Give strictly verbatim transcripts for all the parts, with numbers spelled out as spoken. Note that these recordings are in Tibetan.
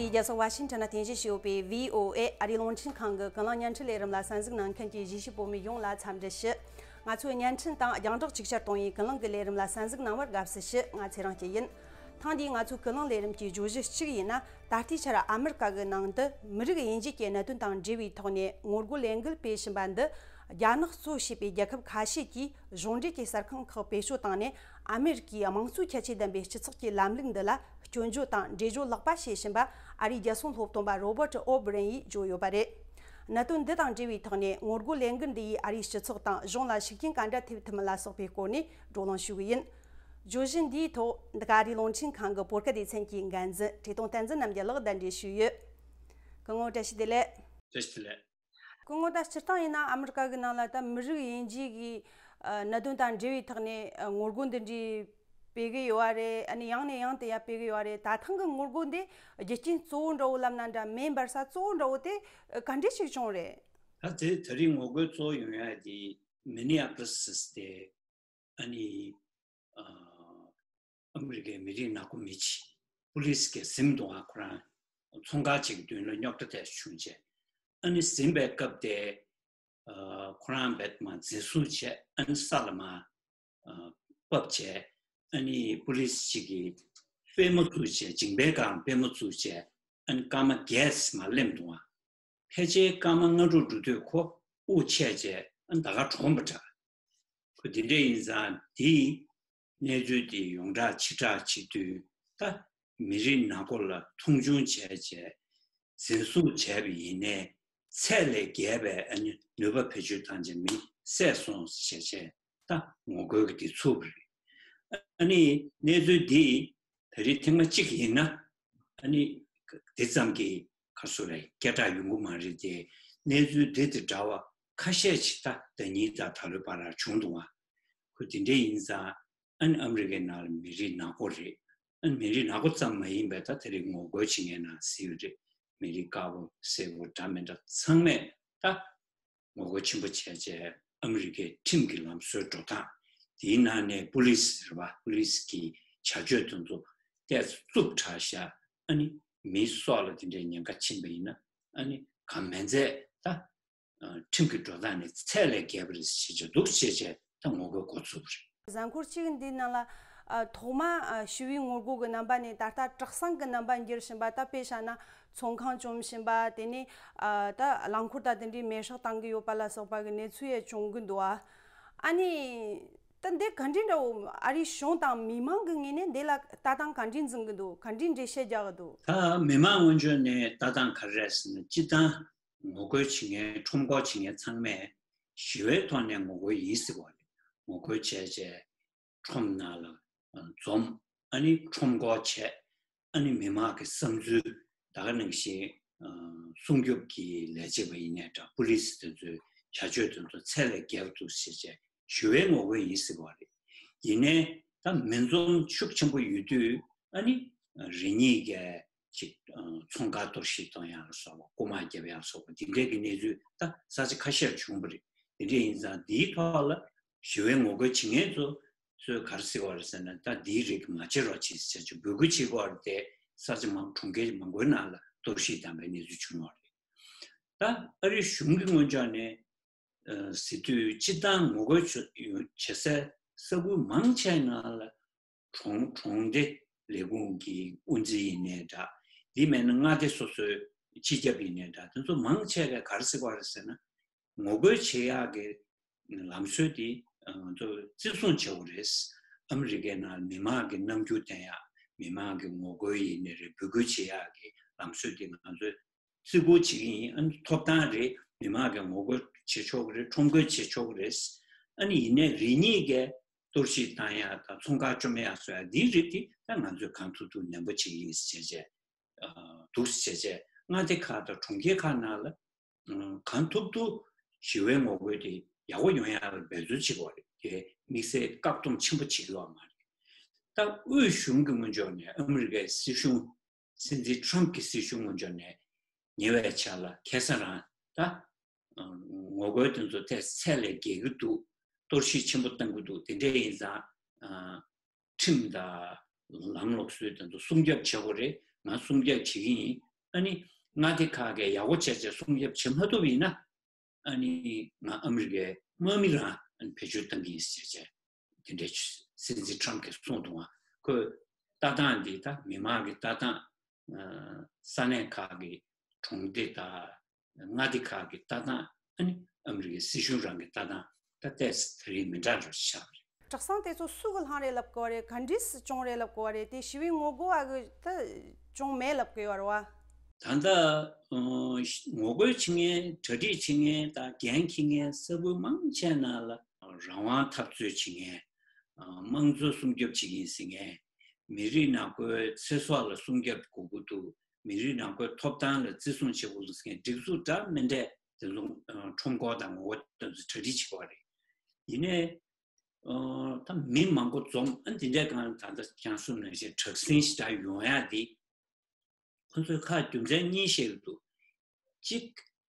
རྒྱལ་ས་ཝ་ཤིང་ཊོན་ན་རྟེན་གཞི་བྱས་ཡོད་པའི་བྷི་ཨོ་ཨེ་ཨ་རིའི་རླུང་འཕྲིན་ཁང་གི་ཀུན་གླེང་བརྙན་འཕྲིན་ལས་རིམ་ལ་གསན་གཟིགས་གནང་མཁན་གྱི་གཞིས་བྱེས་བོད་མི་ཡོངས་ལ་འཚམས་འདྲི་ཞུ། ང་ཚོའི་བརྙན་འཕྲིན་དང་རྒྱང་བསྒྲགས་ཅིག་ཅར་གཏོང་བའི་ཀུན་གླེང་གི་ལས་རིམ་ལ་གསན་གཟིགས་གནང་བར་དགའ་བསུ་ཞུ། ང་ཚེ་རིང་སྐྱིད་ཡིན། ཐེངས་འདིའི་ང་ཚོའི་ཀུན་གླེང་ལས་རིམ་གྱི་བརྗོད་གཞི་གཅིག་ཡིན་ན། ད་ལྟའི་ཆར་ཨ་མི་རི་ཀ་གི་ནང་དུ་མི་རིགས་དབྱེ་འབྱེད་ཀྱི་གནད་དོན་དང་འབྲེལ་བའི་ཐོག་ནས་ངོ་རྒོལ་ལས་འགུལ་སྤེལ་བཞིན་པ་འདི། རྒྱ་ནག་གཙོ་བྱས་པའི་རྒྱལ་ཁབ་ཁ་ཤས་ཀྱིས་གཞུང་འབྲེལ་གྱི་གསར་ཁང་ཁག་བེད་སྤྱོད་བཏང་ནས། ཨ་མི་རི་ཀའི་དམངས་གཙོའི་ཁྱད་ཆོས་ལྡན་པའི་སྤྱི་ཚོགས་ཀྱི་ལམ་ལུགས་འདི་ལ་སྐྱོན་བརྗོད་དང་འགྲེལ་བརྗོད་ལག་པ་བྱེད་བཞིན་པ་ཨ་རིའི་རྒྱལ་སྲུང་སློབ་སྟོན་པ་རོ་བར་ཊི་ཨོ་བྷི་རན་ཡིས་བརྗོད་ཡོད་པ་རེད། གནད་དོན་འདི་དང་འབྲེལ་བའི་ཐོག་ནས་ངོ་རྒོལ་ལས་འགུལ་འདི་ཡིས་ཨ་རིའི་སྤྱི་ཚོགས་དང་གཞུང་ལ་ཤུགས་རྐྱེན་ག་འདྲ་ཐེབས་ཐུབ་མིན་ལ་སོགས་པའི་སྐོར་ནས་བགྲོ་གླེང་ཞུ་གི་ཡིན། བརྗོད་གཞི་འདིའི་ཐོག་འདི་ག་ཨ་རིའི་རླུང་འཕྲིན་ཁང་གི་བོད་སྐད་སྡེ་ཚན་གྱི་འགན་འཛིན་བཀྲས་མཐོང་བསྟན་འཛིན་རྣམ་རྒྱལ་ལགས་གདན་འདྲེན་ཞུས་ཡོད། སྐུ་ངོ་བཀྲ་ཤིས་བདེ་ལེགས། བཀྲ་ཤིས་བདེ་ལེགས། སྐུ་ངོ། ད་སྤྱིར་བཏང་ཡིན་ན་ཨ་མི་རི་ཀ་གི་ནང་ལ་ད་མི་རིགས་དབྱེ་འབྱེད་ཀྱི་ཨ་གནད་དོན་དང་འབྲེལ་བའི་ཐོག་ནས་ཨ་ངོ་རྒོལ་འདི་འདྲའི་སྤེལ་གི་ཡོད་པ་རེད། ཨ་ནི་ཡང་ནས་ཡང་དུ་ཡང་སྤེལ་གི་ཡོད་པ་རེད། ད་ཐེངས་ཀྱི་ངོ་རྒོལ་འདི་རྒྱུ་རྐྱེན་གཙོ་བོ་འདྲ་བོ་ལབ་ན་འདྲ། མེ་འབར་ས་གཙོ་བོ་འདྲ་བོ་དེ་ཨ་ག་འདྲ་ཞིག་བྱུང་རེད། ད་དེ་ད་རིང་ངོ་རྒོལ་གཙོ་བོ་ཡོང་ཡ་དེ་མི་ནི་ཨ་པོ་ལི་སི་དེ། ཨ་ནི་ཨ་ཨ་མི་རི་ཀའི་མི་རིགས་ནག་པོ་མི་གཅིག་པུ་ལིས་གིས་ཟིན་འདུག་ཨ། ཁོ་རང་ཚོང་ཁང་གཅིག་མདུན་ལ་རྙོག་དྲ་དེ་བྱུང་རྗེས། ཨ་ནི་ཟིན་པའི་སྐབས་དེ་ཨ་ཁོ་རང་རྦད་མ་འཛིན་བཟུང་བྱས། ཨ་ནི་ས་ལ་མ་ཨ་ཕབ་བྱས། ཨ་ནི་པུ་ལིས་གཅིག་གིས་པུས་མོ་བཙུགས་བྱས། མཇིང་པའི་སྒང་པུས་མོ་བཙུགས་བྱས། ཨ་ནི་སྐར་མ་བརྒྱད་ཙམ་མ་སླེབས་འདུག་ཨ། ཕལ་ཆེར་སྐར་མ་ལྔ་དྲུག་འགྲོ་དུས་ཁོ་དབུགས་ཆད་བྱས་ཨ་ནི་ད་ག་གྲོངས་པ་འདྲ། ཁོ་དེ་འདྲ་ཡིན་ཙང་དེའི་གནས་ཚུལ་དེ་ཡོངས་གྲགས་ཕྱི་བསྒྲགས་བྱེད་དུས། ད་མི་རིགས་ནག་པོ་ལ་མཐོང་ཆུང་བྱས་བྱས་འཛིན་བཟུང་བྱས་པ་ཡིན་ནའི་ཚད་ལས་བརྒལ་བའི་ཨ་ནི་ནུས་པ་བེད་སྤྱོད་བཏང་བྱས་མི་བསད་སོང་ཟེར་བྱས་ད་ངོ་རྒོལ་གྱི་དེ་ཚུགས་པ་རེད། ཨ་ནི་གནས་ཚུལ་འདི་ད་རེས་ཐེངས་མ་གཅིག་ཡིན་ན། ཨ་ནི་དེ་ཙམ་གྱིས་ག་སོ་རེ་སྐད་གྲགས་ཡོང་གི་མ་རེད་དེ། གནས་ཚུལ་འདི་དང་འདྲ་བ་ཁ་ཤས་ཅིག་ད་ཟླ་ཉིན་དང་ད་ལོའི་བར་ལ་བྱུང་འདུག་བ། ཁོ་དེ་འདྲ་ཡིན་ཙང་ཨ་ནི་ཨ་མི་རི་ཀའི་ནང་ལ་མི་རིགས་ནག་པོ་རེད། ཨ་ནི་མི་རིགས་ནག་པོ་ཙམ་མ་ཡིན་པའི་ད་དེ་རིང་ངོ་རྒོལ་བྱེད་མཁན་ནང་གཟིགས་ཡོད་རེད། མི་རིགས་དཀར་པོ་སེར་པོ་འདྲ་མི་འདྲ་ཚང་མས་ད་ངོ་རྒོལ་ཆེན་པོ་བྱས་རྗེས་ཨ་མི་རི་ཀའི་ཁྲིམས་ཀྱི་ལམ་སྲོལ་འགྲོ་སྟངས། དེའི་ནང་ནས་པུ་ལིས་རེད་པ། པུ་ལིས་ཀྱི་བྱ་སྤྱོད་དེ་ཚོ་ཏོག་ཙམ་རྩུབ་དྲགས་ཤག་ཨ་ནི་མིའི་སྲོག་ལ་དེ་འདྲའི་ཉེན་ཁ་ཕྱིན་པ་ཡིན་ན། ཨ་ནི་གང་མིན་ཚད་ད་ཁྲིམས་ཀྱི་འགྲོ་སྟངས་ནི་ཚད་ལས་བརྒལ་བ་རེད་ཟེར་བྱས་འདུག་ཟེར་བྱས་ད་ངོ་རྒོལ་འགོ་ཚུགས་པ་རེད། གཟའ་འཁོར་གཅིག་འདིའི་ནང་ལ་ཨ་ཐོག་མ་ཨ་ཞི་བའི་ངོ་རྒོལ་གྱི་རྣམ་པ་ནས་ད་ལྟ་དྲག་ཟིང་གི་རྣམ་པ་འགྱུར་བཞིན་པ། ད་དཔེ་བཞག་ན་ཚོང་ཁང་བཅོམ་བཞིན་པ། དེ་ནས་ཨ་ད་རླངས་འཁོར་དང་དེ་འདྲའི་མེ་སྲེག་བཏང་གི་ཡོད་པ་ལ་སོགས་པ་གི་གནས་ཚུལ་ཡང་བྱུང་གི་འདུག་ཨ། ཨ་ནི་ད་འདི་ག་འདྲ་འདྲ་བོ། ཨ་རིའི་གཞུང་དང་མི་མང་གི་ངོས་ནས་འདི་ལ་ལྟ་སྟངས་ག་འདྲ་འཛིན་གི་འདུག་ག་འདྲ་འགྲེལ་བཤད་རྒྱག་གི་འདུག་ད་མི་མང་ངོས་ཕྱོགས་ནས་ལྟ་སྟངས་ག་རེ་རེད་ཟེར་ན། སྤྱིར་བཏང་ངོ་རྒོལ་བྱེད་མཁན། ཁྲོམ་སྐོར་བྱེད་མཁན་ཚང་མས་ཞི་བའི་ཐོག་ནས་ངོ་རྒོལ་ཡིན་ཟེར་བ་རེད། ངོ་རྒོལ་བྱས་རྗེས་ཁྲོམ་ནང་ལ་འཛོམས། ཨ་ནི་ཁྲོམ་སྐོར་བྱས། ཨ་ནི་མི་མང་གི་བསམ་ཚུལ་ད་ག་ནང་བཞིན་སྲུང་སྐྱོབ་ཀྱི་ལས་བྱེད་པ་ཡིན་ནའི་འདྲ། པུ་ལིས་དེ་ཚོའི་བྱ་སྤྱོད་དེ་ཚོ་ཚད་ལས་བརྒལ་འདུག་ཟེར་བྱས་ཞི་བའི་ངོ་རྒོལ་ཡིན་ཟེར་བ་རེད། ཡིན་ནའི་ད་མི་འཛོམས་ཤུགས་ཆེན་པོ་ཡོད་དུས་ཨ་ནི་རེ་གཉིས་ཀས་ཅིག་ཚོང་ཁང་གཏོར་བཤིག་གཏོང་ཡག་ལ་སོགས་པ། རྐུ་མ་རྒྱབ་ཡག་ལ་སོགས་པ་དེ་འདྲའི་གི་གནས་ཚུལ་ད་ས་ཆ་ཁ་ཤས་བྱུང་བ་རེད། དེ་འདྲ་ཡིན་ཙང་འདིའི་ཐོག་ལ་ཞི་བའི་ངོ་རྒོལ་བྱེད་མཁན་ཚོ་ཚོས་ག་རེ་ཟེར་བ་རེད་ཟེར་ན། ད་འདིའི་རིགས་མ་བྱེད་རོགས་བྱེད་ཟེར་ཅིག་འབོད་སྐུལ་བྱེད་དགོས་རེད་དེ། ས་ཆ་མང་གྲོང་ཁྱེར་མང་པོའི་ནང་ལ་གཏོར་བཤིག་བཏང་པའི་གནས་ཚུལ་བྱུང་བ་རེད། ད་ཨ་རིའི་གཞུང་གི་ངོས་ཕྱོགས་ནས་ཨ་ཟེར་དུས། སྤྱིར་བཏང་ངོ་རྒོལ་བྱེད་སའི་ས་ཁུལ་མང་ཆེ་ནང་ལ་གྲོང་གྲོང་སྡེ་ལས་ཁུངས་ཀྱི་དབུ་འཛིན་ཡིན་ནའི་འདྲ། འདི་མིན་ན་མངའ་སྡེ་སོ་སོའི་སྤྱི་ཁྱབ་ཡིན་ནའི་འདྲ། དེ་ཚོ་མང་ཆེ་གས་ག་རེ་ཟེར་བ་རེད་ཟེར་ན། ངོ་རྒོལ་བྱེད་ཡག་གི་ལམ་སྲོལ་དེ་ང་ཚོ་བརྩི་སྲུང་བྱེད་དགོས་རེད། ཨ་མི་རི་ཀའི་ནང་མི་མང་གི་རྣམ་འགྱུར་བསྟན་ཡག་མི་མང་གི་ངོ་རྒོལ་ཡིན་ནའི་རེད། འབོད་སྐུལ་བྱེད་ཡག་གི་ལམ་སྲོལ་དེ་ང་ཚོས་བརྩི་བཀུར་བྱེད་ཀྱི་ཡིན། ཨ་ནི་ཐོབ་ཐང་རེད། མི་མང་གི་ངོ་རྒོལ་བྱེད་ཆོག་གི་རེད། ཁྲོམ་སྐོར་བྱེད་ཆོག་གི་རེད། ཨ་ནི་ཡིན་ནའི་རེ་གཉིས་ཀས་གཏོར་བཤིག་བཏང་ཡག་དང་ཚོང་ཁང་བཅོམ་ཡག་བཟོ་ཡག་འདིའི་རིགས་དེ་ད་ང་ཚོས་གང་ཐུབ་ཐུབ་ནན་པོ་བྱེད་ཀྱི་ཡིན་ཟེར་བྱས། འདུག་ཟེར་བྱས་མངའ་སྡེ་ཁག་དང་གྲོང་ཁྱེར་ཁག་ནང་ལ་གང་ཐུབ་ཐུབ་ཞི་བའི་ངོ་རྒོལ་དེ་ཡག་པོ་ཡོང་ཡག་ལ་འབད་རྩོལ་བྱེད་དགོས་རེད། དེ་དམིགས་བསལ་བཀག་སྡོམ་ཆེན་པོ་བྱེད་ཀྱི་ཡོད་མ་རེད། ད་དབུས་གཞུང་གི་ངོས་ཕྱོགས་ནས་ཨ་མི་རི་ཀའི་སྲིད་གཞུང་། སྲིད་འཛིན་ཊམ་གྱི་སྲིད་གཞུང་ངོས་ཕྱོགས་ནས་ཉེ་བའི་ཆར་ལ་ཁ་སང་རང་ད་ངོ་རྒོལ་དེ་ཚོ་ཏོག་ཙམ་ཚད་ལས་བརྒལ་གྱི་འདུག་གཏོར་བཤིག་ཆེན་པོ་བཏང་གི་འདུག་དེ་འདྲ་ཡིན་ཙང་ཁྲིམས་དང་ལམ་ལུགས་སྲོལ་དེ་ཚོ་སྲུང་སྐྱོབ་བྱེད་དགོས་རེད། ང་སྲུང་སྐྱོབ་བྱེད་ཀྱི་ཡིན། ཨ་ནི་མངའ་སྡེ་ཁག་གིས་ཡག་པོ་བྱས་བྱས་སྲུང་སྐྱོབ་བྱེད་མ་ཐུབ་ཡིན་ན། ཨ་ནི་ང་ཨ་མི་རི་ཀའི་དམག་མི་རང་ཨ་ནི་བེད་སྤྱོད་བཏང་གི་ཡིན་ཟེར་བྱས། དེ་འདྲའི་སྲིད་འཛིན་ཊམ་གྱིས་གསུངས་འདུག་བ། ཁོས་ལྟ་སྟངས་འདི་ད་མི་མང་གི་ལྟ་སྟངས། ས་གནས་ཁག་གི་གྲོང་སྡེ་དང་མངའ་སྡེ་ཁག་གི་ལྟ་སྟངས། ཨ་ནི་ཨ་མི་རི་ཀའི་སྲིད་གཞུང་རང་གི་ལྟ་སྟངས་ད་ཏོག་ཙམ་ད་རེས་མི་འདྲ་རུ་ཆགས་པ་རེད། གྲྭ་ཚང་དེ་ཚོ་སུ་གི་བླངས་རེད་ལབ་དགོས་པ་རེད། ག་འདྲས་སུ་བྱུང་རེད་ལབ་དགོས་པ་རེད། དེ་ཞི་བའི་ངོ་རྒོལ་བ་གི་ད་བྱུང་མེད་ལབ་དགོས་པ་རེད་བ། ད་ལྟ་ཨ་ངོ་རྒོལ་བྱེད་མཁན། གྲ་སྒྲིག་བྱེད་མཁན་དང་འགན་འཁྱེར་མཁན་ས་ཁུལ་མང་ཆེ་ནང་ལ་རང་དབང་འཐབ་རྩོད་བྱེད་མཁན། ཨ་དམངས་གཙོ་སྲུང་སྐྱོབ་བྱེད་ཀྱི་ཡིན་ཟེར་མཁན། མི་རིགས་ནང་ཁུལ་ཚེ་སྲོག་ལ་སྲུང་སྐྱོབ་དགོས་ཀྱི་འདུག་མི་རིགས་ནང་ཁུལ་ཐོབ་ཐང་ལ་བརྩི་སྲུང་བྱེད་དགོས་འདུག་ཟེར་མཁན་སྒྲིག་འཛུགས་འདྲ་མི་འདྲ་དེ་ཚོ་ཨ་ཁྲོམ་སྐོར་དང་ངོ་རྒོལ་དེ་ཚོ་གྲ་སྒྲིག་བྱེད་ཀྱི་ཡོད་རེད། ཡིན་ནའི་ཨ་ད་མི་མང་པོ་འཛོམས། ཨ་འདི་འདྲའི་སྒང་ད་ལྟ་ཁྱེད་རང་གསུངས་ནང་བཞིན་དྲག་ཟིང་ཞེ་དྲག་ཡོང་ཡ་འདི། ཁོ་ཚོས་ཁག་རྒྱུ་མཚན་གཉིས་བཤད་ཀྱི་འདུག་གཅིག་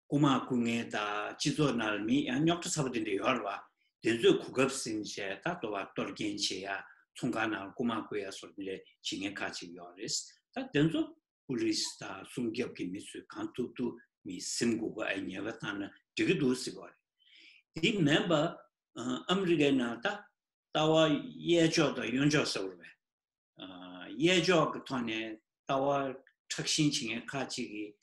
རྐུ་མ་རྐུ་མཁན་དང་སྤྱི་ཚོགས་ནང་ལ་མི་ཡང་རྙོག་དྲ་ཚ་པོ་དེ་འདྲ་ཡོད་རེད་བ། དེ་ཚོས་གོ་སྐབས་ཟིན་བྱས་ད་ལྟ་བ་གཏོར་སྐྱོན་བྱེད་ཡ། ཚོང་ཁང་ནང་ལ་རྐུ་མ་རྐུ་ཡ་སོགས་དེ་འདྲ་བྱེད་མཁན་ཁག་ཅིག་ཡོད་རེད། ད་དེ་ཚོ་པུ་ལིས་དང་སྲུང་སྐྱོབ་ཀྱི་མི་ཚོས་གང་ཐུབ་ཐུབ་མི་ཟིན་དགོས་པ། ཨ་ཉེས་པ་བཏང་ན་འགྲིག་གི་འདུག་ཟེར་བ་རེད། དེ་མིན་པ་ཨ་ཨ་མི་རི་ཀའི་ནང་ད་ལྟ་བ་གཡས་ཕྱོགས་དང་གཡོན་ཕྱོགས་ཟེར་བ་རེད། ཨ་གཡས་ཕྱོགས་ཀྱི་ཐོག་ནས་ལྟ་བ་མཁྲེགས་ཤིང་བྱེད་མཁན་ཁག་ཅིག་གིས་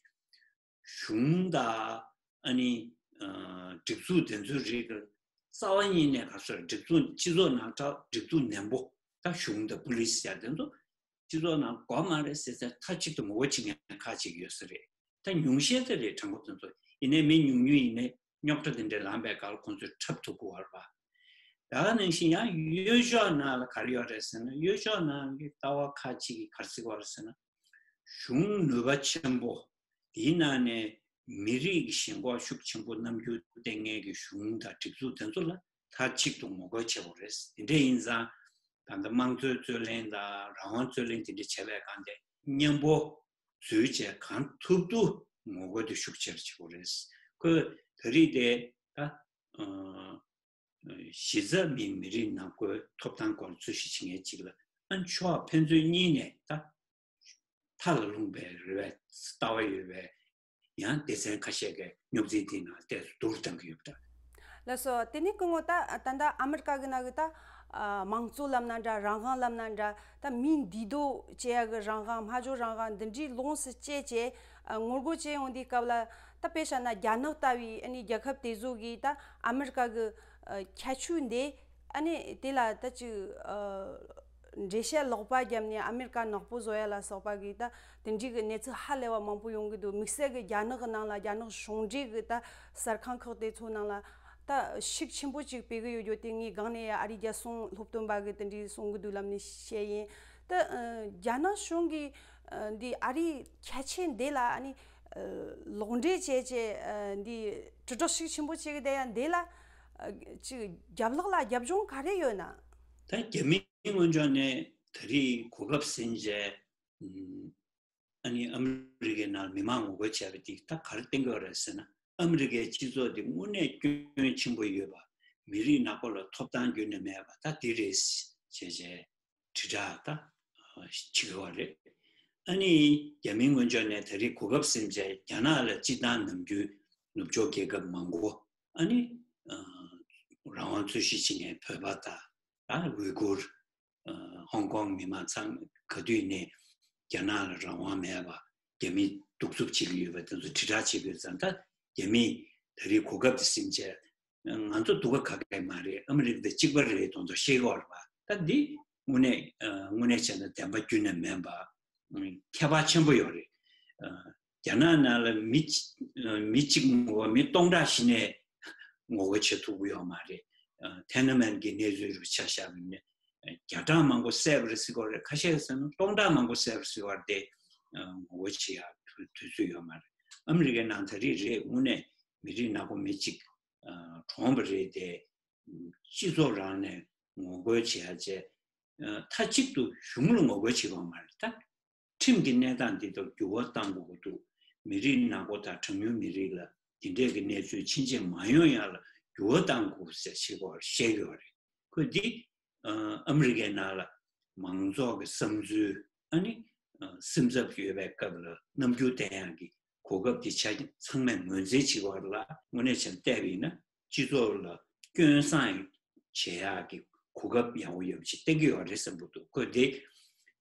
གཞུང་དང་ཨ་ནི་ཨ་སྒྲིག་འཛུགས་དེ་ཚོའི་རིགས་ཀྱི་རྩ་བ་ཉིད་ནས་ག་ཚོད་སྒྲིག་འཛུགས། སྤྱི་ཚོགས་ནང་ཁྲ་སྒྲིག་འཛུགས་ནན་པོ། ད་གཞུང་དང་པུ་ལིས་ཡ་དེ་ཚོ་སྤྱི་ཚོགས་ནང་དགོས་མ་རེད་ཟེར་ཚེ་མཐའ་གཅིག་ཏུ་ངོ་རྒོལ་བྱེད་མཁན་ཁག་ཅིག་ཡོད་ས་རེད། ད་ཉུང་ཤས་དེ་རེད། གྲངས་འབོར་དེ་ཚོ་ཡིན་ནའི་མི་ཉུང་ཉུང་ཡིན་ནའི་རྙོག་དྲ་དེ་འདྲ་ལངས་པའི་སྐབས་ལ་ཁོང་ཚོས་འཁྲབ་ཐུབ་དགོས་པ་རེད་པ། ད་ག་ནང་བཞིན་ཡང་གཡོན་ཕྱོགས་ནང་ལ་ག་རེ་ཡོད་རེད་ཟེར་ན། གཡོན་ཕྱོགས་ནང་གི་ལྟ་བ་ཁག་ཅིག་གིས་ག་རེ་ཟེར་གྱི་ཡོད་རེད་ཟེར་ན། གཞུང་ནུས་པ་ཆེན་པོ། དེའི་ནང་ནས་མི་རིགས་ཀྱི་ཞེན་ཁོག་ཤུགས་ཆེན་པོ་རྣམ་འགྱུར་བསྟན་མཁན་གྱི་གཞུང་དང་སྒྲིག་འཛུགས་དེ་ཚོ་ལ་མཐའ་གཅིག་ཏུ་ངོ་རྒོལ་བྱེད་དགོས་རེད། དེ་འདྲ་ཡིན་ཙང་ད་ལྟ་དམངས་གཙོའི་རྩོད་གླེང་དང་རང་དབང་རྩོད་གླེང་དེ་འདྲ་བྱས་པའི་སྒང་དེ་མཉམ་པོ་འཛུལ་བྱས་གང་ཐུབ་ཐུབ་ངོ་རྒོལ་དེ་ཤུགས་ཆེར་བྱེད་དགོས་རེད། ཁོས་ད་རེས་དེ་ད་གཞི་རྩ་མི་མི་རིགས་ནང་ཁུལ་ཐོབ་ཐང་སྐོར་རྩོད་གཞི་བྱེད་མཁན་ཅིག་ལ་ཨ་ཕྱོགས་ཕན་ཚུན་གཉིས་ནས་ད་མཐའ་ལ་ལྷུང་བའི་རེ་བའི་ལྟ་བ་ཡོད་པའི་ཡང་སྡེ་ཚན་ཁ་ཤས་ཀྱིས་རྙོག་འཛིང་དེའི་ནང་ཏོག་ཙམ་སྡུར་བཏང་གི་ཡོད་པ་འདྲ། ལགས་སོ། དེ་ནས་སྐུ་ངོ་ད་ད་ལྟ་ཨ་མི་རི་ཀ་གི་ནང་གི་ད་ཨ་མང་གཙོ་ལབ་ན་འདྲ། རང་དབང་ལབ་ན་འདྲ། ད་མིའི་འདུས་སྡོད་བྱེད་ཡ་གི་རང་དབང་། སྨྲ་བརྗོད་རང་དབང་འདི་འདྲའི་ལོངས་སུ་སྤྱད་བྱས་ཨ་ངོ་རྒོལ་བྱེད་ཡོང་དུས་སྐབས་ལ། ད་དཔེ་བཞག་ན་རྒྱ་ནག་ལྟ་བུའི་ཨ་ནི་རྒྱལ་ཁབ་དེ་ཚོ་གིས་ད་ཨ་མི་རི་ཀ་གི་ཨ་ཁྱད་ཆོས་འདི་ཨ་ནི་དེ་ལ་ད་ཅིག་ཨ་འགྲེལ་བཤད་ལོག་པ་བརྒྱབ་ནས་ཨ་མི་རི་ཀ་ནག་པོ་བཟོ་ཡ་ལ་སོགས་པ་གི་ད་དེ་འདྲའི་གི་གནས་ཚུལ་ཧ་ལས་པ་མང་པོ་ཡོང་གི་འདུག་དམིགས་བསལ་གི་རྒྱ་ནག་གི་ནང་ལ་རྒྱ་ནག་གཞུང་འབྲེལ་གི་ད་གསར་ཁང་ཁག་དེ་ཚོ་ནང་ལ་ད་ཤུགས་ཆེན་པོ་ཅིག་སྤེལ་གི་ཡོད་རྒྱུ་དེ་ངས་སྒང་ནས་ཡ་ཨ་རིའི་རྒྱལ་སྲུང་སློབ་སྟོན་པ་གི་དེ་འདྲའི་གསུང་གི་འདུག་ལབ་ནས་བཤད་ཡིན། ད་ཨ་རྒྱ་ནག་གཞུང་གིས་ཨ་འདི་ཨ་རིའི་ཁྱད་ཆོས་འདི་ལ་ཨ་ནི་ཨ་ལོག་འགྲེལ་བྱས་བྱས་ཨ་འདི་དྲིལ་བསྒྲགས་ཤུགས་ཆེན་པོ་བྱེད་གི་བསྡད་ཡ་འདི་ལ་ཨ་ཅིག་རྒྱབ་ལོགས་ལ་རྒྱབ་ལྗོངས་ག་རེ་ཡོད་ན། ད་རྒྱ་མིའི་ངོས་ཕྱོགས་ནས་ད་རེས་གོ་སྐབས་ཟིན་བྱས་ཨ་ནི་ཨ་མི་རི་ཀའི་ནང་མི་མང་ངོ་རྒོལ་བྱས་པ་འདི་ད་ག་རེ་བསྟན་གྱི་ཡོད་རེད་ཟེར་ན། ཨ་མི་རི་ཀའི་སྤྱི་ཚོགས་འདི་དངོས་གནས་སྐྱོན་ཆེན་པོ་ཡོད་པ། མི་རིགས་ནག་པོ་ལ་ཐོབ་ཐང་ཁྱོན་ནས་མེད་པ་ད་འདི་རེད་བྱས་བྱས། དྲིལ་བསྒྲགས་ད་བྱེད་ཀྱི་ཡོད་རེད། ཨ་ནི་རྒྱ་མིའི་ངོས་ཕྱོགས་ནས་ད་རེས་གོ་སྐབས་ཟིན་བྱས་རྒྱ་ནག་ལ་སྤྱིར་བཏང་ནམ་རྒྱུན་ནུབ་ཕྱོགས་རྒྱལ་ཁབ་མང་པོ་ཨ་ནི་རང་དབང་རྩོད་གཞི་བྱེད་མཁན་བོད་པ་དང་ཨ་ཝི་གུར། ཧོང་ཀོང་མི་མང་ཚང་ག་དུས་ནས་རྒྱ་ནག་ལ་རང་དབང་མེད་པ། རྒྱ་མིས་གདུག་རྩུབ་བྱེད་ཀྱི་ཡོད་པ་དེ་ཚོ་དྲིལ་བསྒྲགས་བྱེད་དགོས་ཙང་། ད་རྒྱ་མིས་ད་རེས་གོ་སྐབས་དེ་ཟིན་བྱས་ང་ཚོ་སྡུག་ག་ག་གེ་མ་རེད། ཨ་མི་རི་ཀ་དང་གཅིག་པ་རེད་དོན་དུ་ཤེས་ཀྱི་ཡོད་རེད་པ། ད་འདི་དངོས་གནས་དངོས་གནས་བྱས་ན་བདེན་པ་ཁྱོན་ནས་མིན་པ། ཁྱད་པར་ཆེན་པོ་ཡོད་རེད། རྒྱ་ནག་ནང་ལ་མི་གཅིག་མི་གཅིག་ངོ་མི་སྟོང་ཕྲག་གཞི་ནས་ངོ་རྒོལ་བྱེད་ཐུབ་ཀྱི་ཡོད་མ་རེད། ཐེན་ཨན་མེན་གྱི་གནས་ཚུལ་རུ་ཆ་བཞག་པ་ཡིན་ན་བརྒྱ་ཕྲག་མང་པོ་བསད་པ་རེད་ཟེར་གྱི་ཡོད་རེད། ཁ་ཤས་ཟེར་ན་སྟོང་ཕྲག་མང་པོ་བསད་པ་རེད་ཟེར་གྱི་ཡོད་རེད། དེ་ངོ་རྒོལ་བྱེད་ཡག་དུས་དུས་ཚོད་ཡོད་མ་རེད། ཨ་མི་རི་ཀའི་ནང་ད་རེས་རེད། དངོས་གནས་མི་རིགས་ནག་པོ་མི་གཅིག་གྲོངས་པ་རེད་དེ། སྤྱི་ཚོགས་རང་ནས་ངོ་རྒོལ་བྱེད་ཡ་བྱས། མཐའ་གཅིག་ཏུ་གཞུང་ལ་ངོ་རྒོལ་བྱེད་པ་མ་རེད། ད་ཁྲིམས་ཀྱི་གནས་སྟངས་འདི་ལ་འགྱུར་བ་གཏང་དགོས་ཀྱི་འདུག་མི་རིགས་ནག་པོ་དང་གྲངས་ཉུང་མི་རིགས་ལ་འདི་འདྲས་ཀྱི་གནས་ཚུལ་ཕྱིན་ཆད་མ་ཡོང་ཡ་ལ་འགྱུར་བ་གཏང་དགོས་ཟེར་བཤད་ཀྱི་ཡོད་རེད། ཁོས་འདི་ཨ་མི་རི་ཀའི་ནང་ལ་མང་ཚོགས་ཀྱི་བསམ་ཚུལ། ཨ་ནི་ སེམས་འཚབ་ཡོད་པའི་སྐབས་ལ་རྣམ་འགྱུར་བསྟན་ཡག་གི་གོ་སྐབས་དེ་ཆ་ཚང་མས་ངོས་འཛིན་བྱེད་པ་ལ་དངོས་གནས་བྱས་ན་བལྟས་པ་ཡིན་ན་སྤྱི་ཚོགས་ལ་སྐྱོན་བསང་བྱེད་ཡག་གི་གོ་སྐབས་ཡག་པོ་ཡོད་པ་ཞིག་བསྟན་གྱི་ཡོད་རེད་བསམ་གྱི་འདུག་ཁོས་དེ་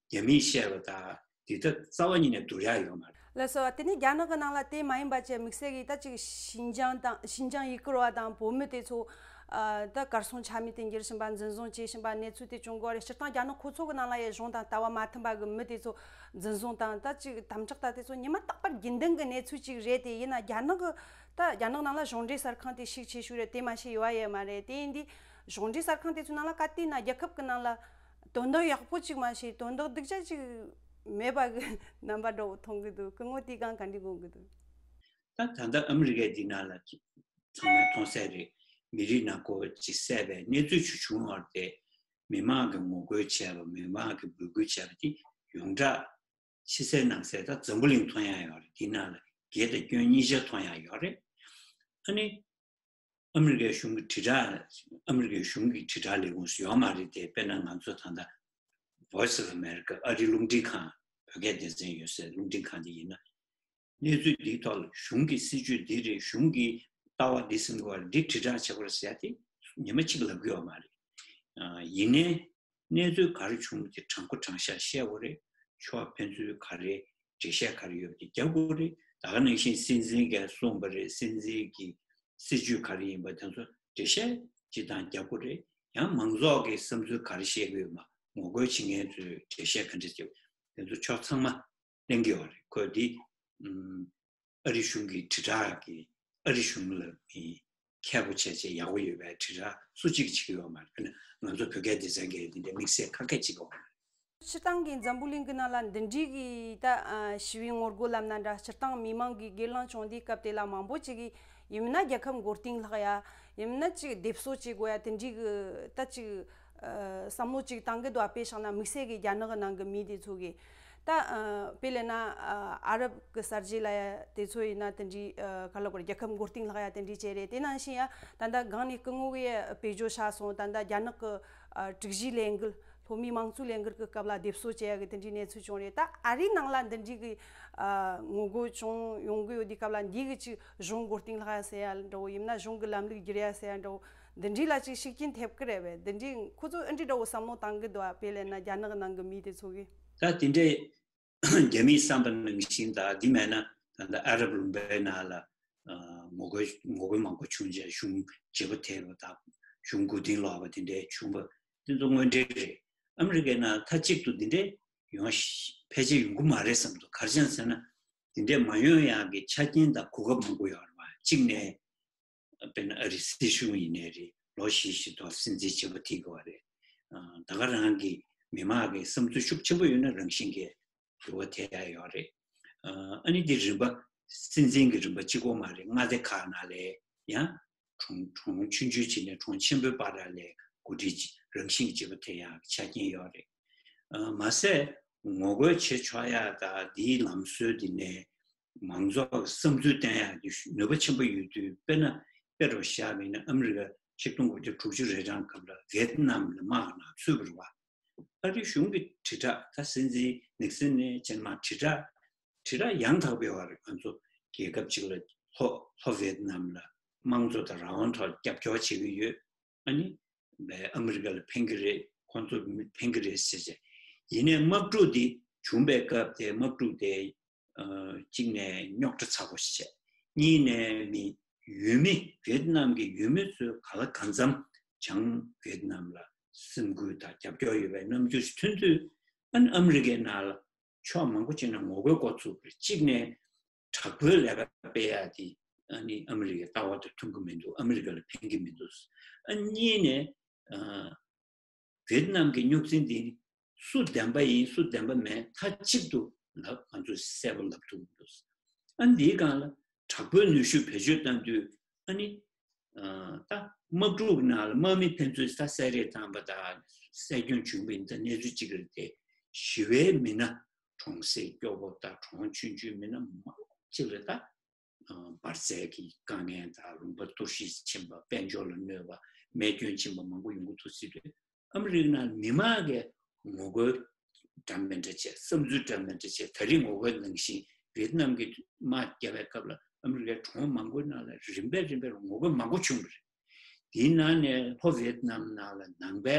རྒྱ་མིས་བཤད་པ་དང་དེ་ལྟར་རྩ་བ་ཉིད་ནས་བསྡུར་ཡག་ཡོད་མ་རེད། ལགས་སོ། དེ་ནས་རྒྱ་ནག་གི་ནང་ལ་དེ་མ་ཡིན་པ་བྱས་དམིགས་བསལ་གྱི་ད་ཅིག་ཤིན་ཅང་དང་ཤིན་ཅང་ཡུ་གུར་བ་དང་བོད་མི་དེ་ཚོ་ཨ་ད་གར་སོང་ཆ་མེད་དུ་འགྱུར་བཞིན་པ་འཛིན་བཟུང་བྱེད་བཞིན་པ་གནས་ཚུལ་དེ་བྱུང་གི་ཡོད་རེད། སྤྱིར་བཏང་རྒྱ་ནག་ཁོ་ཚོ་གི་ནང་ལ་ཡང་གཞུང་དང་ལྟ་བ་མ་མཐུན་པ་གི་མི་དེ་ཚོ་འཛིན་བཟུང་དང་ད་ཅིག་དམ་དྲག་ད་དེ་ཚོ་ཉི་མ་རྟག་པར་རྒྱུན་ལྡན་གྱི་གནས་ཚུལ་ཅིག་རེད། དེ་ཡིན་ན་རྒྱ་ནག་གི་ད་རྒྱ་ནག་ནང་ལ་གཞུང་འབྲེལ་གསར་ཁང་དེ་ཤུགས་ཆེ་ཤོས་རེད། དེ་མ་ཤེས་ཡོད་ཡས་མ་རེད། དེ་ཡིན་དུས་གཞུང་འབྲེལ་གསར་ཁང་དེ་ཚོའི་ནང་ལ་ག་དུས་ན་རྒྱལ་ཁབ་ཀྱི་ནང་ལ་དོན་དག་ཡག་པོ་ཅིག་མ་ཤེས་དོན་དག་སྡུག་ཅག་ཅིག་མེད་པ་གི་རྣམ་པ་འདྲ་བོ་མཐོང་གི་འདུག་སྐུ་ངོ་དེའི་སྒང་ག་འདྲ་དགོངས་གི་འདུག་ད་ད་ལྟ་ཨ་མི་རི་ཀའི་འདི་ནང་ལ་ཚང་མས་མཐོང་གསལ་རེད། མི་རིགས་ནང་ཁུལ་ཅིག་བསད་པའི་གནས་ཚུལ་ཅིག་བྱུང་བ་དེ་མི་མང་གི་ངོ་རྒོལ་བྱས་པ་མི་མང་གི་འབོད་སྐུལ་བྱས་པ་དེ་ཡོངས་གྲགས་ཕྱི་གསལ་ནང་གསལ་ད་འཛམ་བུ་གླིང་མཐོང་ཡག་ཡོད་རེད། འདི་ནང་ལ་དགེ་དང་སྐྱོན་གཉིས་ཆ་མཐོང་ཡག་ཡོད་རེད། ཨ་ནི་ཨ་མི་རི་ཀའི་གཞུང་གི་དྲིལ་བསྒྲགས་ཨ་མི་རི་ཀའི་གཞུང་གི་དྲིལ་བསྒྲགས་ལས་ཁུངས་སུ་ཡོད་མ་རེད་དེ། དཔེར་ན་ང་ཚོ་ད་ལྟ་Voice of America ཨ་རི་རླུང་འཕྲིན་ཁང་བོད་སྐད་སྡེ་ཚན་ཡོད་སའི་རླུང་འཕྲིན་ཁང་དེ་ཡིན་ན་གནས་ཚུལ་འདིའི་ཐོག་ལ་གཞུང་གི་སྲིད་བྱུས་འདི་རེད། གཞུང་གི་ལྟ་བ་འདི་ཟིན་དགོས་རེད། འདི་དྲིལ་བསྒྲགས་བྱེད་དགོས་རེད་ཟེར་ཡ་དེ་ཉི་མ་གཅིག་ལབ་གི་ཡོད་མ་རེད། ཡིན་ནའི་གནས་ཚུལ་ག་རེ་བྱུང་བ་དེ་དྲང་པོ་དྲང་བཞག་བཤད་དགོས་རེད། ཕྱོགས་ཕན་ཚུན་ག་རེ་འགྲེལ་བཤད་ག་རེ་ཡོད་པ་དེ་རྒྱབ་དགོས་རེད། ད་ག་ནང་བཞིན་སྲིད་འཛིན་གྱིས་གསུངས་པ་རེད། སྲིད་འཛིན་གྱི་སྲིད་བྱུས་ག་རེ་ཡིན་པ་དེ་ཚོ་འགྲེལ་བཤད་ཅིག་དང་རྒྱབ་དགོས་རེད། ཡང་མང་ཚོགས་ཀྱི་བསམ་ཚུལ་ག་རེ་བཤད་ཀྱི་ཡོད་མ་ངོ་རྒོལ་བྱེད་མཁན་ཚོས་འགྲེལ་བཤད་ག་འདྲ་བྱེད་དེ་ཚོ་ཕྱོགས་ཚང་མ་གླེང་གི་ཡོད་རེད། ཁོས་འདི་ཨ་རི་གཞུང་གི་དྲིལ་བསྒྲགས་ཀྱི་ཨ་རི་གཞུང་ལ་མཁས་པོ་བྱས་བྱས་ཡག་པོ་ཡོད་པའི་དྲིལ་བསྒྲགས་སུ་གཅིག་བྱེད་ཀྱི་ཡོད་མ་རེད། དཔེར་ན་ང་ཚོ་བོད་སྐད་སྡེ་ཚན་གྱིས་འདི་འདྲའི་དམིགས་བསལ་ཁ་སྐད་བྱེད་ཀྱི་ཡོད་མ་རེད། སྤྱིར་བཏང་གི་འཛམ་བུ་གླིང་གི་ནང་ལ་འདི་འདྲའི་གི་ད་ཞི་བའི་ངོ་རྒོལ་ལབ་ན་འདྲ། སྤྱིར་བཏང་མི་མང་གི་སྒེར་ལངས་བྱུང་དུས་སྐབས་དེ་ལ་མང་པོ་ཅིག་གིས་ཡིན་ན་རྒྱལ་ཁབ་མགོ་རྟིང་བསླེག་ཡ་ཡིན་ན་ཅིག་སྡེབ་གསོད་བྱེད་དགོས་ཡ་དེ་འདྲའི་གི་ད་ཅིག་བསམ་བློ་ཅིག་བཏང་གི་འདུག་དཔེ་བཞག་ན་དམིགས་བསལ་གྱི་རྒྱ་ནག་གི་ནང་གི་མི་དེ་ཚོ་གིས་ད་དཔེ་ལེན་ན་ཨ་རབ་གི་གསར་བརྗེ་ལ་ཡ་དེ་ཚོ་ཡིན་ན་དེ་འདྲའི་ག་ལབ་དགོས་རེད། རྒྱལ་ཁབ་མགོ་རྟིང་བསླེག་ཡ་དེ་འདྲའི་བྱས་རེད། དེ་ནང་བཞིན་ཡ་ད་ལྟ་སྒང་ནས་སྐུ་ངོ་གིས་དཔེ་བརྗོད་བྱས་སོང་། ད་ལྟ་རྒྱ་ནག་གི་དྲུག་བཞིའི་ལས་འགུལ་སློབ་མའི་དམངས་གཙོའི་ལས་འགུལ་གྱི་སྐབས་ལ་སྡེབ་གསོད་བྱས་ཡ་གི་དེ་འདྲའི་གནས་ཚུལ་བྱུང་རེད། ད་ཨ་རིའི་ནང་ལ་འདི་འདྲའི་གི་ངོ་རྒོལ་བྱུང་ཡོང་གི་ཡོད་དུས་སྐབས་ལ་འདི་གི་ཅིག་གཞུང་མགོ་རྟིང་བསླེག་ཡ་ཟེར་ཡ་འདྲ་བོ་ཡིན་ན་གཞུང་གི་ལམ་ལུགས་བསྒྱུར་ཡ་ཟེར་ཡ་འདྲ་བོ་འདི་འདྲའི་ལ་ཅིག་ཤུགས་རྐྱེན་ཐེབས་ཀི་རེད་པས། འདི་འདྲའི་ཁོ་ཚོ་ཨ་འདྲའི་འདྲ་བོ་བསམ་བློ་བཏང་གི་འདུག་དཔེ་ལེན་ན་རྒྱ་ནག་གི་ནང་གི་མི་དེ་ཚོ་གིས། ད་དེ་འདྲའི་རྒྱ་མིའི་བསམ་པ་ནང་བཞིན་དང་འདི་མེད་ན་ད་ལྟ་ཨ་རབ་ལུང་པའི་ནང་ལ་ངོ་རྒོལ་ངོ་རྒོལ་མང་པོ་བྱུང་རྗེས་གཞུང་བརྗེ་པོ་ཐེབས་པ་དང་གཞུང་མགོ་རྟིང་སློག་པ་དེ་འདྲའི་བྱུང་བ་དེ་ཚོ་དངོས་འབྲེལ་རེད། ཨ་མི་རི་ཀའི་ནང་མཐའ་གཅིག་ཏུ་འདི་འདྲའི་ཡོང་ཕལ་ཆེར་ཡོང་གི་མ་རེད་བསམ་འདུག་ག་རེ་བྱས་ཟེར་ན་འདི་འདྲའི་མ་ཡོང་ཡག་གི་ཆ་རྐྱེན་དང་གོ་སྐབས་མང་པོ་ཡོད་རེད་བ། གཅིག་ནས་དཔེར་ན་ཨ་རིའི་སྲིད་གཞུང་ཡིན་ནའི་རེད། ལོ་བཞི་བཞི་ཐོག་སྲིད་འཛིན་བརྗེ་པོ་ཐེབས་ཀྱི་ཡོད་རེད། ད་ག་རང་གི་མི་མང་གི་བསམ་ཚུལ་ཤུགས་ཆེན་པོ་ཡོད་ན་རང་བཞིན་གྱིས་འགྱུར་བ་ཐེབས་ཡ་ཡོད་རེད། ཨ་ནི་འདི་རིམ་པ་སྲིད་འཛིན་གྱི་རིམ་པ་གཅིག་པོ་མ་རེད། མངའ་སྡེ་ཁག་ནང་ལ་ཡང་གྲོང་གྲོང་ཆུང་ཆུང་ཅིག་ནས་གྲོང་ཆེན་པོའི་བར་ལ་འགོ་ཁྲིད་རང་བཞིན་གྱི་བརྗེ་པོ་ཐེབས་ཡག་ཆ་རྐྱེན་ཡོད་རེད། མ་ཟད་ངོ་རྒོལ་བྱེད་ཆོག་ཡག་དང་འདིའི་ལམ་སྲོལ་འདི་ནས་མང་ཚོགས་ཀྱི་བསམ་ཚུལ་བསྟན་ཡག་གི་ནུས་པ་ཆེན་པོ་ཡོད་དུས། དཔེར་ན་དཔེ་རུ་བཞག་པ་ཡིན་ན་ཨ་མི་རི་ཀ་ཆིག་སྟོང་དགུ་བརྒྱ་དྲུག་ཅུ་རེ་གྲངས་སྐབས་ལ་ཝེ་ཏི་ནམ་ལ་དམག་ནང་ཚུད་པ་རེད་བ། ཨ་རིའི་གཞུང་གི་དྲིལ་བསྒྲགས་ད་སྲིད་འཛིན་ནིག་སན་ནས་ཅན་མ་དྲིལ་བསྒྲགས་དྲིལ་བསྒྲགས་ཡང་དག་པའི་བར་ང་ཚོ་རྒྱལ་ཁབ་ཅིག་ལ་ལྷོ་ལྷོ་ཝེ་ཏི་ནམ་ལ་དམངས་གཙོ་དང་རང་དབང་ཐོག་རྒྱབ་སྐྱོར་བྱེད་ཀྱི་ཡོད། ཨ་ནི་ཨ་མི་རི་ཀ་ལ་ཕན་གྱི་རེད། ཁོང་ཚོ་ཕན་གྱི་རེད་ཟེར་བྱས། ཡིན་ནའི་དམག་འཁྲུག་འདི་བྱུང་པའི་སྐབས་དེ་དམག་འཁྲུག་དེ་གཅིག་ནས་རྙོག་དྲ་ཚ་པོ་ཞིག་བྱས། གཉིས་ནས་མི་ཡུལ་མི་ཝེ་ཏི་ནམ་གྱི་ཡུལ་མི་ཚོས་ག་ལ་གང་འཚམ་བྱང་ཝེ་ཏི་ནམ་ལ་སེམས་འགུལ་དང་རྒྱབ་སྐྱོར་ཡོད་པའི་རྣམ་འགྱུར་ཞིག་ཐོན་དུས། ཨ་ནི་ཨ་མི་རི་ཀའི་ནང་ལ་ཕྱོགས་མང་པོ་ཅིག་ནས་ངོ་རྒོལ་འགོ་ཚུགས་པ་རེད། གཅིག་ནས་དྲག་པོའི་ལས་ཀ་སྤེལ་ཡག་དེ་ཨ་ནི་ཨ་མི་རི་ཀའི་ལྟ་བ་དང་མཐུན་གྱི་མི་འདུག་ཨ་མི་རི་ཀ་ལ་ཕན་གྱི་མི་འདུག་ཨ་གཉིས་ནས་ཨ་ཝེ་ཏི་ནམ་གྱི་རྙོག་འཛིང་འདི་སུ་བདེན་པ་ཡིན་སུ་བདེན་པ་མེད་མཐའ་གཅིག་ཏུ་ལབ་ང་ཚོས་གསལ་པོ་ལབ་ཐུབ་མི་འདུག་ཨ་འདིའི་སྒང་ལ་དྲག་པོའི་ནུས་ཤུགས་བེད་སྤྱོད་བཏང་དུས་ཨ་ནི་ད་དམག་འཁྲུག་གི་ནང་ལ་དམག་མི་ཕན་ཚུན་ད་བསད་རེས་བཏང་པ་དང་བསད་སྐྱོན་བྱུང་བ་ཡིན་ད་གནས་ཚུལ་གཅིག་རེད་དེ། ཞི་བའི་མི་སྣ་གྲོང་གསེབ་སྐྱོ་པོ་དང་གྲོང་ཆུང་ཆུང་མི་སྣ་མང་པོ་ཅིག་ལ་ད་འབར་རྫས་ཀྱི་དཀའ་ངལ་དང་ལུང་པ་གཏོར་བཤིག་ཕྱིན་པ་དཔལ་འབྱོར་ལ་གནོད་པ་རྨས་སྐྱོན་ཕྱིན་པ་མང་པོ་ཡོང་གི་འདུག་ཟེར་དུས་ཨ་མི་རི་ཀ་ནང་མི་མང་གིས་ངོ་རྒོལ་ འདྲ་མི་འདྲ་བྱས། བསམ་ཚུལ་འདྲ་མི་འདྲ་བྱས། ད་རེས་ངོ་རྒོལ་ནང་བཞིན་ཝེ་ཏི་ནམ་གྱི་དམག་བརྒྱབ་པའི་སྐབས་ལ་ཨ་མི་རི་ཀའི་གྲོང་མང་པོའི་ནང་ལ་རིམ་པས་རིམ་པས་ངོ་རྒོལ་མང་པོ་བྱུང་བ་རེད། དེའི་ནང་ནས་ལྷོ་ཝེ་ཏི་ནམ་ནང་ལ་ནང་པའི་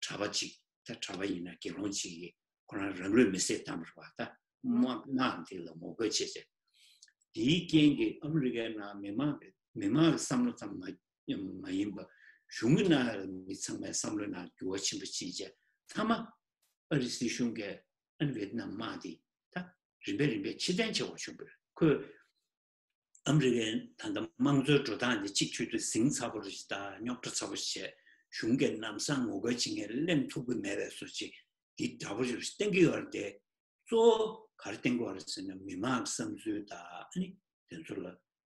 གྲྭ་པ་གཅིག་ད་གྲྭ་པ་ཡིན་ན་དགེ་སློང་གཅིག་གིས་ཁོ་རང་རང་ལུས་མེར་སྲེག་བཏང་བ་རེད་པ། ད་དམག་དམག་དེ་ལ་ངོ་རྒོལ་བྱས་བྱས། དེའི་རྐྱེན་གྱིས་ཨ་མི་རི་ཀའི་ནང་མི་མང་གི་མི་མང་གི་བསམ་བློ་ཙམ་མ་མ་ཡིན་པ། གཞུང་གི་ནང་ལ་མི་ཚང་མའི་བསམ་བློའི་ནང་འགྱུར་བ་ཆེན་པོ་ཕྱིན་བྱས། མཐའ་མ་ཨ་རི་སྲིད་གཞུང་གིས་ཨ་ནི་ཝེ་ཏི་ནམ་དམག་དེ་ད་རིམ་པས་རིམ་པས་ཕྱིར་འཐེན་བྱེད་དགོས་བྱུང་བ་རེད། ཁོས་ཨ་མི་རི་ཀའི་ད་ལྟ་དམངས་གཙོའི་འགྲོ་སྟངས་འདི་གཅིག་གྱུར་དུ་ཟིང་ཚ་པོ་རེད་ད། རྙོག་དྲ་ཚ་པོ་བྱས། གཞུང་གིས་ལམ་སང་ངོ་རྒོལ་བྱེད་མཁན་གླེང་ཐུབ་ཀྱི་མེད་པའི་བཟོ་ཅིག་འདི་འདྲ་པོ་ཞིག་བསྟན་གྱི་ཡོད་རེད་དེ། གཙོ་བོ་ག་རེ་བསྟན་གྱི་ཡོད་རེད་ཟེར་ན། མི་མང་གི་བསམ་ཚུལ་དང་ཨ་ནི་དེ་ཚོ་ལ་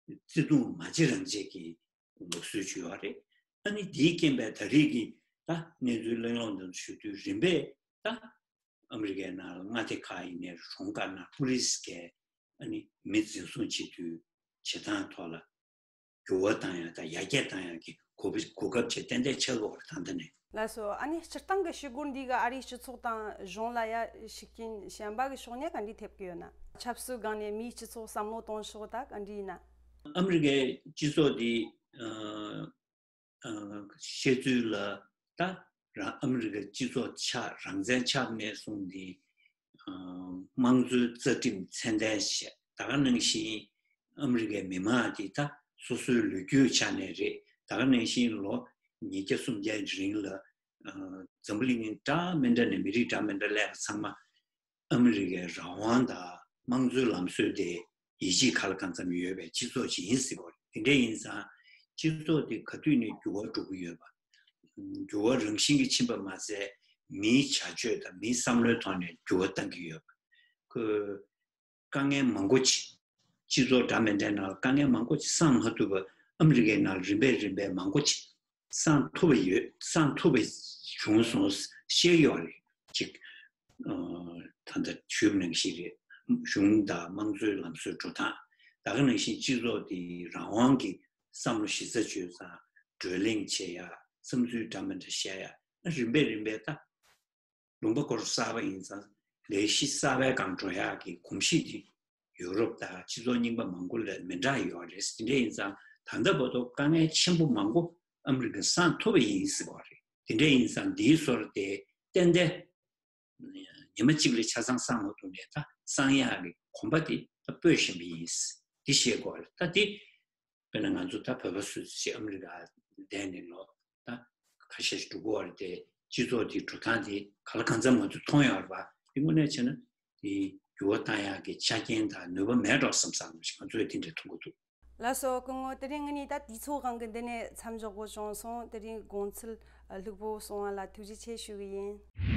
བརྩེ་དུང་མ་བརྗེད་རང་བརྗེད་ཀྱི་ལུགས་སྲོལ་ཅིག་ཡོད་རེད། ཨ་ནི་དེའི་རྐྱེན་པས་ད་རེས་ཀྱི་ད་གནས་ཚུལ་གླེང་སློང་འདི་ཚོ་ཞུ་དུས་རིམ་པས་ད་ཨ་མི་རི་ཀའི་ནང་ལ་མངའ་སྡེ་ཁག་ཡིན་ནའི་རུང་གྲོང་ཁག་ནང་པུ་ལི་སི་གིས་ཨ་ནི་མི་འཛིན་བཟུང་བྱེད་དུས་བྱེད་སྟངས་ཐོག་ལ་འགྱུར་བ་བཏང་ཡག་དང་ཡར་རྒྱས་བཏང་ཡག་གི་གོ་སྐབས་གོ་སྐབས་ཆེ་ཏན་ཏན་ཆགས་ཡོད་རེད་ད་ལྟ་ནས། ལགས་སོ། ཨ་ནི་སྤྱིར་བཏང་གི་ཞི་རྒོལ་འདི་ག་ཨ་རིའི་སྤྱི་ཚོགས་དང་གཞུང་ལ་ཡ་ཤུགས་རྐྱེན་གཞན་པ་གི་ཕྱོགས་ནས་ག་འདྲ་ཐེབས་ཀྱི་ཡོད་ན། ཆབ་སྲིད་སྒང་ནས་མིའི་སྤྱི་ཚོགས་བསམ་བློ་གཏོང་ཕྱོགས་ད་ག་འདྲ་ཡིན་ན། ཨ་མི་རི་ཀའི་སྤྱི་ཚོགས་འདི་ཨ་ཨ་བཤད་ཚུལ་ལ་ད་རང་ཨ་མི་རི་ཀའི་སྤྱི་ཚོགས་ཆགས་རང་བཙན་ཆགས་ནས་བཟུང་སྟེ་ཨ་དམངས་གཙོའི་རྩ་ཁྲིམས་ཚད་ལྡན་བྱས། ད་ག་ནང་བཞིན་ཨ་མི་རི་ཀའི་མི་མང་དེ་ད་སོ་སོའི་ལོ་རྒྱུས་ཆ་ནས་རེད། ད་ག་ནང་བཞིན་ལོ་ཉིས་བརྒྱ་སུམ་བརྒྱའི་རིང་ལ་ཨ་འཛམ་བུ་གླིང་འདྲ་མི་འདྲ་ནས་མི་རིགས་འདྲ་མི་འདྲ་སླེབས་པ་ཚང་མ་ཨ་མི་རི་ཀའི་རང་དབང་དང་དམངས་གཙོའི་ལམ་སྲོལ་དེ་ཡིད་ཆེས་ག་ལ་གང་འཚམ་ཡོད་པའི་སྤྱི་ཚོགས་ཤིག་ཡིན་སྲིད་པ་རེད། དེ་འདྲ་ཡིན་ཙང་སྤྱི་ཚོགས་དེ་ག་དུས་ནས་འགྱུར་བ་འགྲོ་གི་ཡོད་པ། འགྱུར་བ་རང་བཞིན་གྱིས་ཕྱིན་པ་མ་ཟད། མིའི་བྱ་སྤྱོད་དང་མིའི་བསམ་བློའི་ཐོག་ནས་འགྱུར་བ་བཏང་གི་ཡོད་པ། ཁོས་དཀའ་ངལ་མང་པོ་ཅིག་སྤྱི་ཚོགས་འདྲ་མི་འདྲའི་ནང་ལ་དཀའ་ངལ་མང་པོ་ཅིག་སངས་མ་ཐུབ་པ། ཨ་མི་རི་ཀའི་ནང་རིམ་པས་རིམ་པས་མང་པོ་ཅིག་སངས་ཐུབ་པ་ཡོད། སངས་ཐུབ་པ་བྱུང་སོང་ཤེས་ཡོད་རེད། ཅིག་ཨ་ད་ལྟ་ཞུས་པ་ནང་བཞིན་རེད། གཞུང་དང་དམངས་གཙོའི་ལམ་སྲོལ་འགྲོ་སྟངས། ད་ག་ནང་བཞིན་སྤྱི་ཚོགས་དེ་རང་དབང་གི་བསམ་བློ་གཞི་རྩ་བཅོས་ཙང་བགྲོ་གླེང་བྱེད་ཡ། བསམ་ཚུལ་འདྲ་མི་འདྲ་བཤད་ཡ། རིམ་པས་རིམ་པས་ད་ལུང་པ་སྐོར་གསར་པ་ཡིན་ཙང་ལས་གཞི་གསར་པའི་སྒང་འགྲོ་ཡག་གི་གོམས་གཤིས་དེ་ཡུ་རོབ་དང་སྤྱི་ཚོགས་རྙིང་པ་མང་པོ་ལ་མི་འདྲ་ཡོད་རེད། དེ་འདྲ་ཡིན་ཙང་ད་ལྟ་བར་དུ་དཀའ་ངལ་ཆེན་པོ་མང་པོ་ཨ་མི་རི་ཀས་སངས་ཐུབ་པ་ཡིན་ཟེར་བ་རེད། དེ་འདྲ་ཡིན་ཙང་འདིའི་ཟུར་དེ་ཏན་ཏན་ཉི་མ་གཅིག་ལ་ཆ་ཚང་སངས་མ་ཐུབ་ནའི་ད་སངས་ཡག་གི་གོམ་པ་དེ་ད་སྤོས་བཞིན་པ་ཡིན། འདི་ཤེས་དགོས་རེད། ད་འདི་དཔེར་ན་ང་ཚོ་ད་བོད་པ་སུ་ཞིག་ཨ་མི་རི་ཀ་བསྡད་ནས་ལོ་ད་ཁ་ཤས་ཤིག་འགྲོ་གི་ཡོད་རེད་དེ། སྤྱི་ཚོགས་དེའི་འགྲོ་སྟངས་དེ་ག་ལ་གང་འཚམ་ང་ཚོས་མཐོང་ཡོད་རེད་པ། དེ་དངོས་གནས་བྱས་ན་དེ་འགྱུར་བ་བཏང་ཡག་གི་ཆ་རྐྱེན་དང་ནུས་པ་མེད་འགྲོ་བསམ་བསམ་ཞིག་ང་ཚོས་དེ་འདྲས་མཐོང་གི་འདུག་ལགས་སོ། སྐུ་ངོ། དེ་རིང་ངེད་གཉིས་ད་དུས་ཚོད་དབང་གིས་འདི་ནས་མཚམས་འཇོག་དགོས་བྱུང་སོང་། དེ་རིང་དགོངས་ཚུལ་ལྷུག་པོ་གསུང་བ་ལ་ཐུགས་རྗེ་ཆེ་ཞུ་གི་ཡིན།